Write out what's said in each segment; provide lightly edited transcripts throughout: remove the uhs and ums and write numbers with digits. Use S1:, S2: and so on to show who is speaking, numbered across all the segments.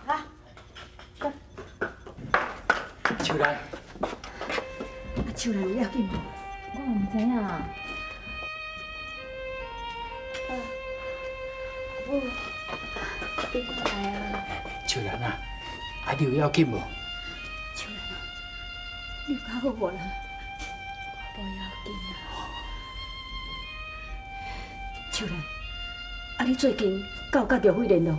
S1: 啊。
S2: 秋蘭，
S1: 啊，秋蘭有要緊無？
S3: 我嘛毋知影。
S4: 爸，母，你哪來啊？
S2: 秋蘭啊，啊你有要緊無？
S1: 秋蘭啊，你有較好無啦？
S4: 我無要緊啊。
S1: 秋蘭，啊你最近敢有佮玉輝聯絡？
S4: 無呢，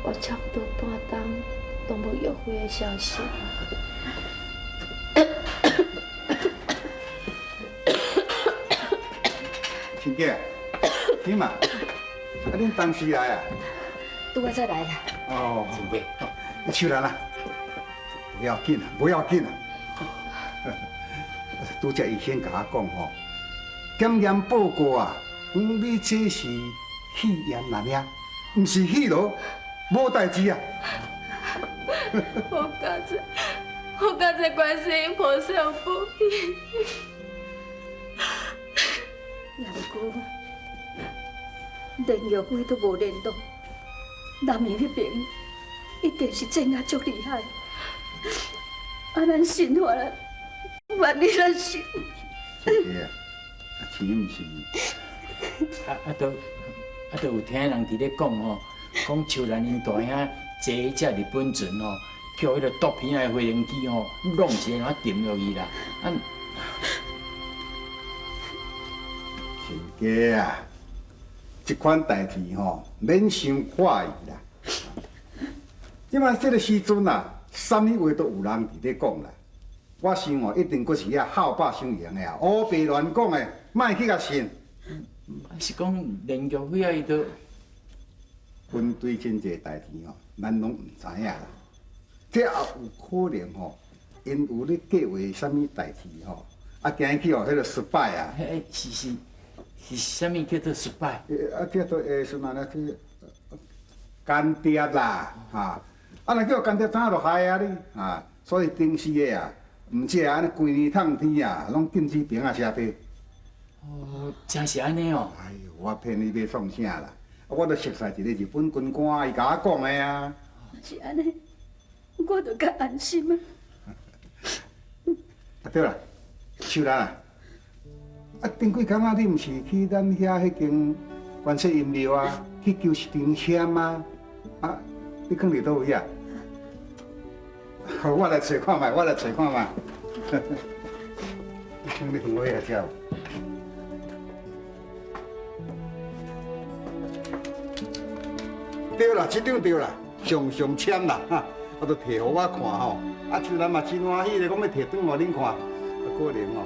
S4: 我差不多半冬攏無玉輝的消息。
S5: 親家，點啊？啊，恁當時來啊？
S1: 拄仔才來啦。
S5: 哦，
S2: 親家，
S5: 秋蘭啊，不要緊啊，不要緊啊。拄才醫生共我講吼，檢驗報告啊，講你這是肺炎爾爾，毋是肺癆，無代誌啊。
S4: 好佳哉，好佳哉，觀世音菩薩有保庇。
S1: 也毋過，連玉輝都無聯絡，南洋彼爿一定是鎮壓足厲害。啊，咱生活啊，萬一咱是……
S5: 親家啊，是毋是？
S2: 啊，都有聽人佇咧講吼，講秋蘭𪜶大兄坐彼隻日本船吼，叫彼個毒片仔的飛行機吼，弄一个沉落去啦。啊，
S5: 親家啊，這款代誌吼，免傷懷疑啦。這擺這个時陣啊，啥物話都有人佇咧講啦。我想哦，一定閣是遐哭霸傷閒的啊，烏白亂講的，莫去共信。
S2: 是講連玉輝啊，伊都
S5: 軍隊真濟代誌吼，咱攏毋知影啦。這也有可能吼，𪜶有咧計劃啥物代誌吼，啊，驚去予彼个失敗啊。
S2: 欸，是是是，啥物叫做失敗？
S5: 啊，這都會算按呢，這間諜啦，哈！啊，若叫間諜知影就害啊你，啊，所以當時的啊，毋止按呢規年透天啊，攏禁止瓶仔寫批。
S2: 哦，真是按呢哦。
S5: 哎喲，我騙你欲創啥啦？我都熟似一個日本軍官，伊共我講的啊。
S1: 是按呢，我就較安心啊。
S5: 啊對啦，秋蘭啊，啊頂幾工啊，你毋是去咱遐彼間觀世音廟啊，去求一張籤啊？啊，你囥佇佗位啊？好，我來揣看覓，我來揣看覓。你囥佇我遐遮。對啦，這張對啦，上上籤啦，哈！啊，都提予我看吼，啊，秋蘭嘛真歡喜咧，講欲提轉予恁看，啊，可能吼，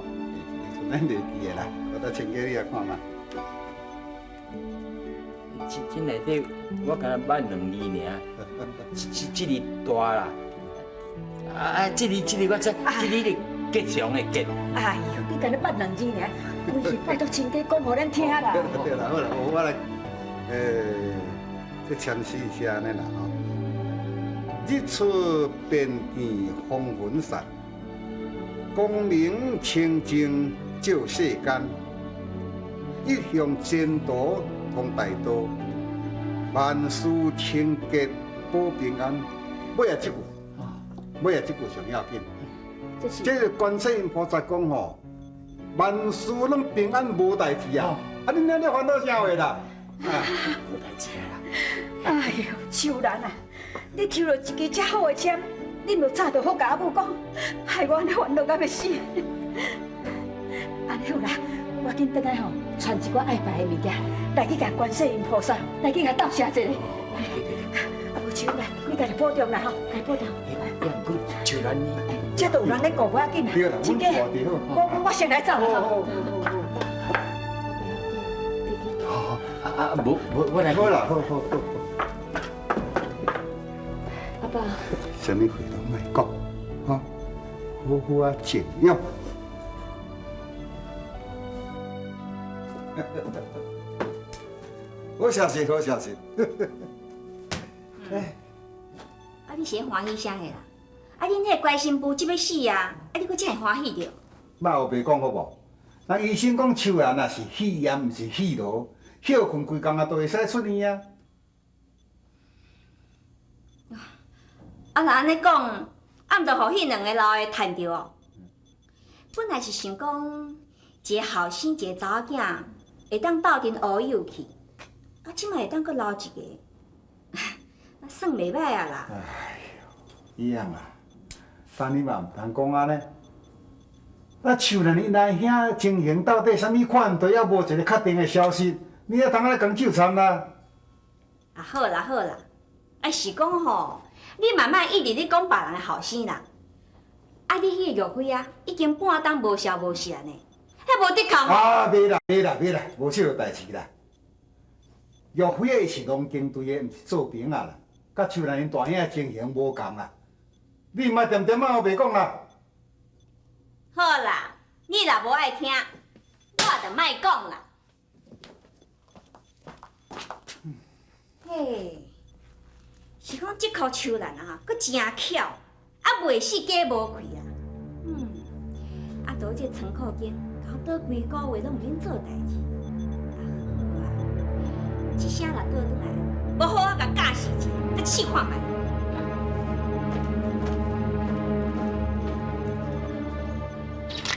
S5: 會咱袂記的啦，我等親家你來看覓。
S2: 這這內底我敢若捌兩字爾，這這字大啦，啊啊，這字這字我知，這字是吉祥的吉。
S1: 哎喲，你敢若捌兩字爾，規日拜託親家講予咱聽啦。
S5: 對啦，好啦，我來，這籤詩是按呢啦吼，日出便見風雲散，光明清淨照世間，一向前途通大道，萬事清潔保平安。尾仔這句，尾仔這句上要緊。
S1: 這是
S5: 這個觀世音菩薩講吼，萬事攏平安無代誌啊！啊，恁按呢煩惱啥話啦？啊，
S2: 無代誌啦！
S1: 哎喲，秋蘭啊，你抽著一支遮好的籤，你毋早就好共阿母講，害我按呢煩惱甲欲死。按呢好啦，我緊轉來吼，傳一寡愛拜的物件，來去共觀世音菩薩來去共道謝一下。啊，無秋蘭，你家己保重啦吼，家己保重。
S2: 也毋過秋蘭你，
S1: 這都有人咧顧，無要緊啦。親家，我先來走啦。
S2: 好，啊啊，無無，我來。
S5: 好啦，好好好。
S4: 阿爸。
S5: 啥物話攏莫講，哈，好好仔靜養。好消息，好消息。
S6: 啊，你是咧歡喜啥个啦？啊，恁彼個關心婦這欲死啊，啊，你閣遮爾歡喜著？
S5: 莫烏白講好無？那醫生講秋蘭啊是肺炎，毋是肺癆，歇睏規工啊，都會使出院啊。
S6: 啊，若按呢講，啊，毋著予彼兩个老的趁著哦。本來是想講，一個後生，一個查某囝，會當鬥陣烏有去，啊，這擺會當閣留一個，啊，算袂䆀啊啦。
S5: 哎喲，伊樣啊，但你嘛毋通講按呢。啊，樹蘭𪜶阿兄情形到底啥物款，都猶無一个確定的消息，你犹通按呢共糾纏啦？
S6: 啊，好啦好啦，啊是講吼，你嘛莫一直咧講別人的後生啦。啊，你彼个玉輝啊，已經半冬無消無息啊呢，彼無的確吼。
S5: 啊，袂啦袂啦袂啦，無這個代誌啦。玉輝伊是農工隊的，毋是做兵仔啦，佮樹蘭𪜶大兄的情形無仝啦。你莫恬恬仔烏白講啦。
S6: 好啦，你若無愛聽，我就莫講啦。嘿，是講這箍樹蘭啊，閣真巧，啊袂死假無氣啊。嗯，啊，佇這倉庫間，𠢕倒規个月攏毋免做代誌。啊好啊，這聲若倒轉來，無好好共教示一下，閣試看覓。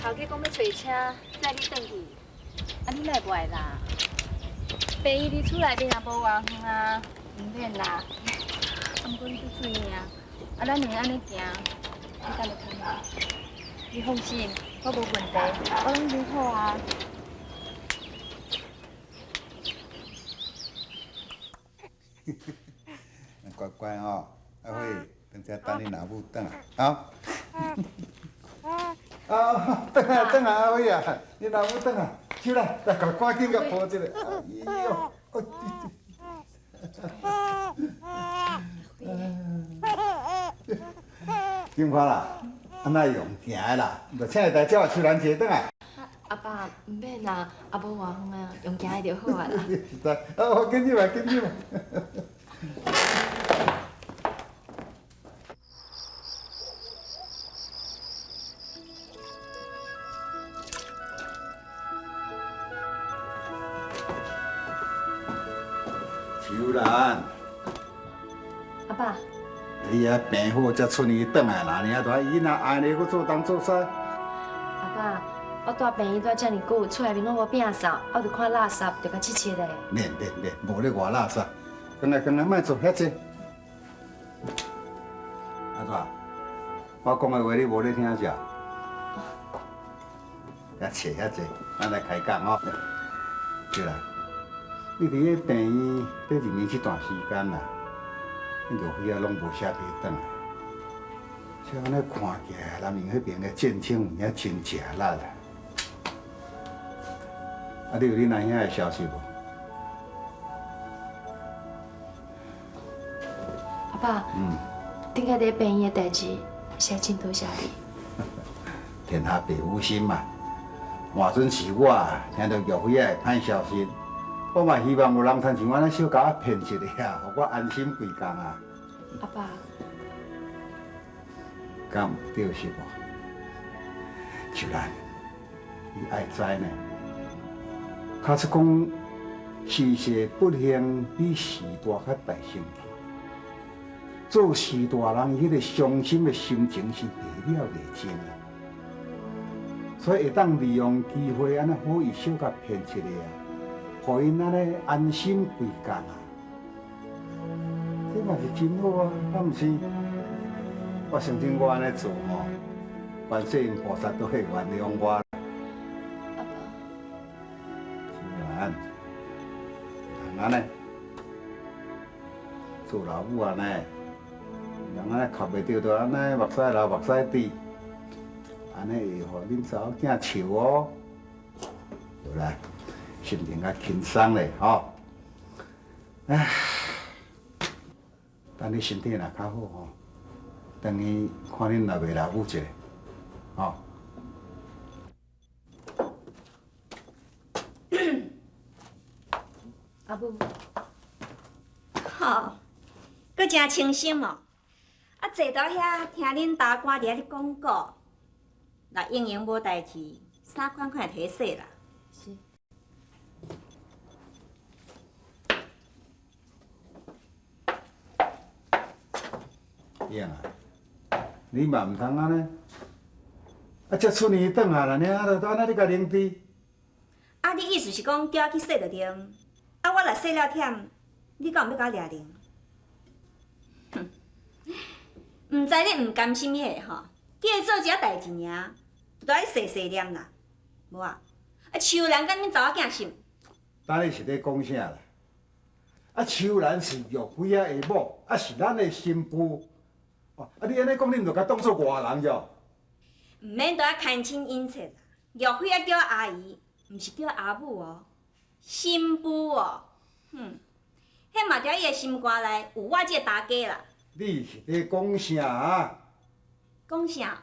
S3: 頭家講欲揣車載你轉去，啊你哪會無愛啦？病院佇厝內面也無偌遠啊，毋免啦。啊，毋過你拄出院啊，啊咱兩个按呢行，你敢會堪？你放心，我無問題，我攏真好啊。
S5: 乖乖吼，阿輝，等下等你老母轉來，啊。啊，轉來轉來，阿輝啊，你老母轉來，出來，來，共趕緊共抱一下。哎喲，金花啦，按怎用行的啦？就請伊來接樹蘭姐轉來。
S4: 阿爸，毋免啦，也無偌遠啊，用行的就好啊啦。
S5: 實在，啊，好，緊入來，緊入來。秋蘭，
S4: 阿爸，
S5: 你啊病好才出院轉來啦，爾大囡仔按呢閣做東做西。
S4: 阿爸，我蹛病院蹛遮爾久，厝內面攏無摒掃，我就看垃圾就共拭拭咧。
S5: 免免免，無咧外垃圾。轉來轉來，莫坐遐濟。按怎？我講的話你無咧聽者？遐坐遐濟，咱來開講哦。對啦，你佇咧病院咧入院這段時間啦，恁玉輝仔攏無寫提轉來，這按呢看起來，南營彼邊的戰爭有影真食力啦。啊，你有恁阿兄的消息無？
S4: 阿爸，頂下佇病院的代誌，實在真多謝你。
S5: 天下父母心嘛，換準是我，聽著玉輝仔的歹消息，我嘛希望有人親像按呢小共我騙一下啊，予我安心規工啊。
S4: 阿爸，
S5: 敢毋對是無？秋蘭，你愛知呢？假使講時勢不幸比序大較大生氣，做序大人伊彼個傷心的心情是袂了袂盡的，所以會當利用機會按呢好意小共騙一下啊，予𪜶按呢安心規工啊，這嘛是真好啊，敢毋是？我相信我按呢做吼，觀世音菩薩都會原諒我。
S4: 阿爸，
S5: 秋蘭，按呢，做老母按呢，人按呢哭袂著，就按呢目屎流目屎滴，按呢會予恁查某囝笑哦。好啦，心情較輕鬆咧，吼。唉，等你身體若較好吼，轉去看恁老爸老母一下，吼。
S4: 阿母，
S6: 吼，閣誠清心哦。啊，坐佇遐聽恁大官佇遐咧講古，若英英無代誌，衫款款會提洗啦。
S4: 是。
S5: 英啊，你嘛毋通按呢，啊，才出年转来尔，啊，就按呢你共凌迟。
S6: 啊，你意思是讲叫我去洗就对？啊，我若洗了忝，你敢有欲共我掠零？哼，毋知你毋甘心彼个吼，叫伊做一仔代志尔，就爱细细念啦，无啊？啊，秋兰佮恁查某囝姓？
S5: 等你是咧讲啥啦？啊，秋兰是玉妃仔的某，啊是咱的新妇。哦，啊你按呢讲，你毋著共当做外人著？
S6: 毋免对我牵亲引切啦，玉妃仔叫我阿姨，毋是叫阿母哦，新妇哦，哼，彼嘛伫伊的心肝内有我这个大家啦。
S5: 你是咧讲啥啊？
S6: 讲啥？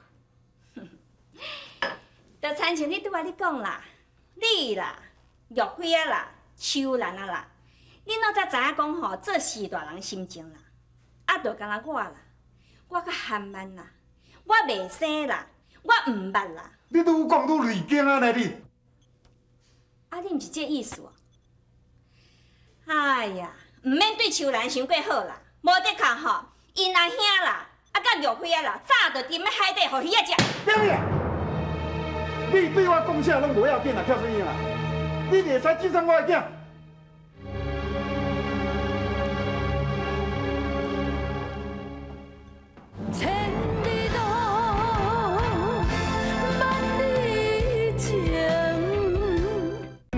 S6: 就亲像你拄仔咧讲啦，你啦，玉妃仔啦，秋兰啊啦，恁拢才知影讲吼，做事大人心情啦，啊，就敢若我啦，我较含慢啦，我袂生啦，我毋捌啦。
S5: 你愈讲愈离经啊呢你！
S6: 啊，你毋是这意思哦？哎呀，毋免对秋兰伤过好啦，无的确吼，𪜶阿兄啦，啊，佮玉妃仔啦，早就沉咧海底，予鱼仔食。
S5: 对啊！你对我讲啥拢无要紧啊，跳水英啊！你袂使指使我的囝。
S4: 千里路，万里情。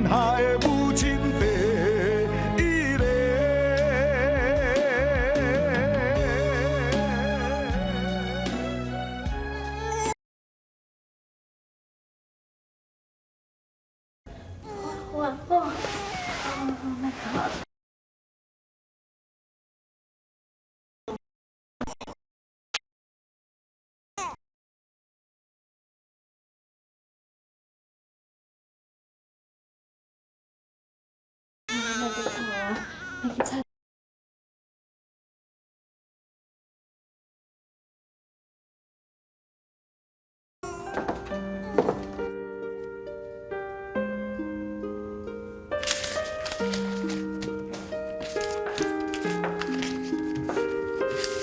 S7: 下的母亲第一个。
S3: 好啊，好啊，莫哭。莫阁哭啊，莫去吵。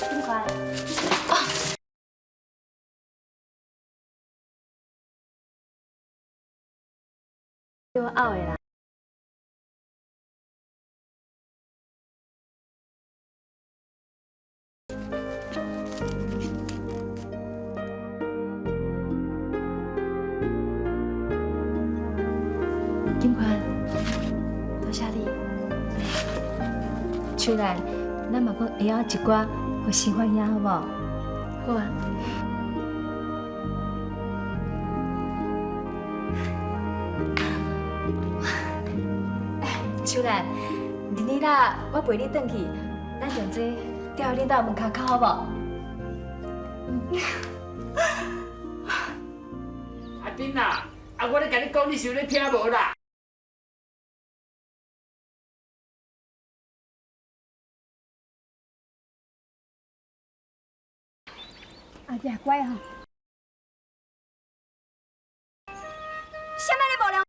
S6: 金宽，
S3: 叫我拗的啦。金宽，多谢你。秋兰，咱嘛阁会晓一寡，予师欢喜好无？好啊。秋兰，明日啦，我陪你转去，咱将这吊恁兜门口口好无？
S2: 阿珍啊，啊我咧共你讲，你是有咧听无啦？
S1: 阿姐乖吼。
S6: 啥物你无良？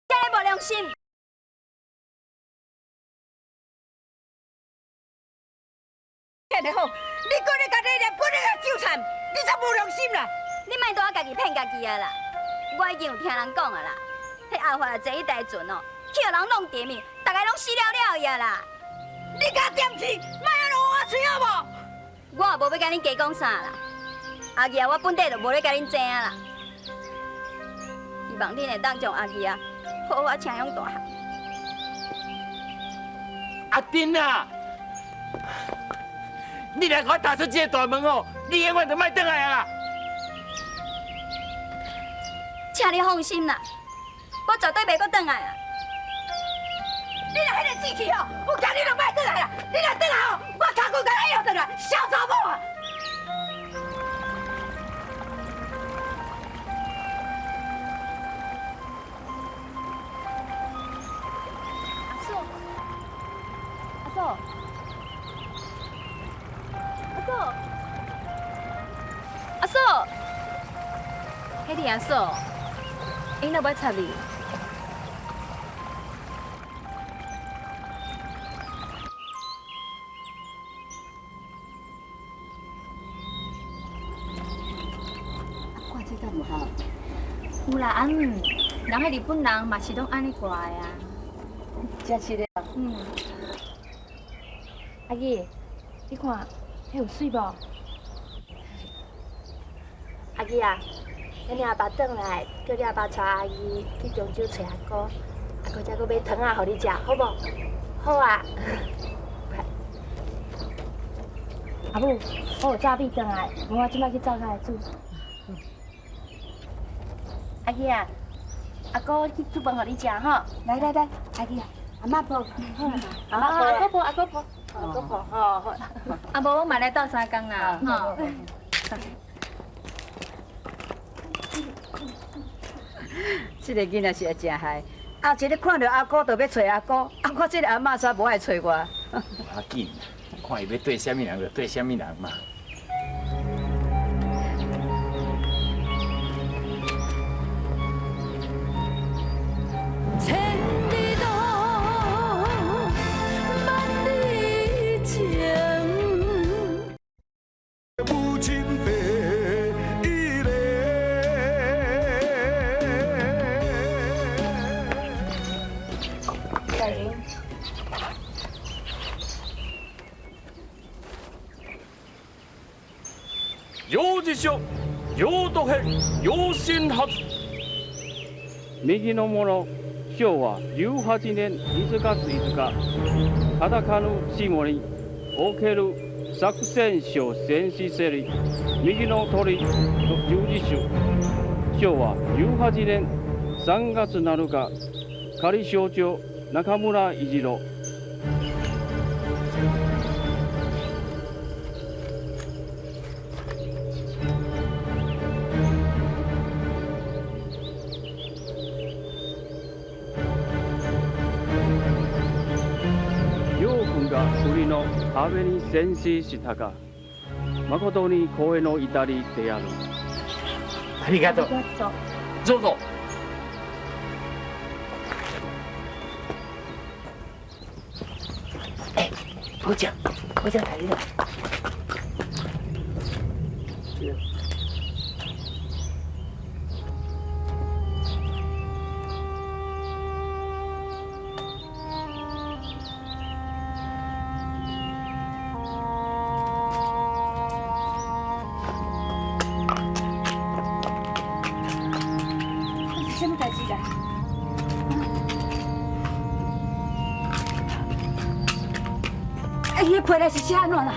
S6: 这个无良心！
S1: 骗得好，你阁咧共你咧本咧纠缠，你才无良心啦！
S6: 你莫拄仔家己骗家己啊啦！我已经有听人讲啊啦，彼阿发坐彼台船哦，去予人弄沉去，逐个拢死了了去啊啦！
S1: 你敢点气，莫按呢乌我喙好无？
S6: 我也无欲共恁加讲啥啦。阿义啊，我本底就无咧共恁争啊啦。希望恁会当将阿义啊好好请养大汉。
S2: 阿珍啊，你来共我踏出这个大门哦，你永远就莫转来啊啦！
S6: 请你放心啦，我绝对袂阁转来啊！
S1: 你若彼个志气吼，有惊你就莫转来啦！你若转来吼，我尻骨共你摇转来，痟查某啊！
S3: 阿嫂，阿嫂，阿嫂，阿嫂，彼你阿嫂，𪜶若欲插你？有啦，阿姆，人彼日本人嘛是拢按呢挂的啊。
S1: 真是的。
S3: 嗯。阿姊，你看，彼有媠无？
S4: 阿姊啊，等你阿爸转来，叫你阿爸带阿姨去漳州揣阿哥，阿哥才阁买糖仔予你食，好无？好啊。阿母，我有早米转来，无我这摆去灶跤来煮。阿姊啊，阿哥去煮饭予你食吼。
S1: 来来来，阿姊啊，阿嬷抱，好啦，
S4: 阿阿哥抱，阿哥抱，阿哥抱，好好。
S3: 啊，无我嘛来斗相共啦，吼。
S1: 这个囡仔是会真害，啊，一日看著阿姑就欲揣阿姑，啊，我这个阿嬷煞无爱揣我。
S2: 无要紧，看伊欲对啥物人就对啥物人嘛。
S8: 千里路，万里情。
S7: 母亲白衣嘞。
S4: 大人。
S9: 有日食、有毒黑、有心合。右の者、昭和18年1月5日、裸の下における作戦所戦士セリ、右の鳥十字種、昭和18年3月7日、仮省長中村一郎。両軍が国のために戦死したが、誠に光栄の至りである。
S2: ありがとう。どうぞ。哎，我讲，我讲台语啦。
S1: 是啥物代志啦？哎，彼批来是啥按怎啦？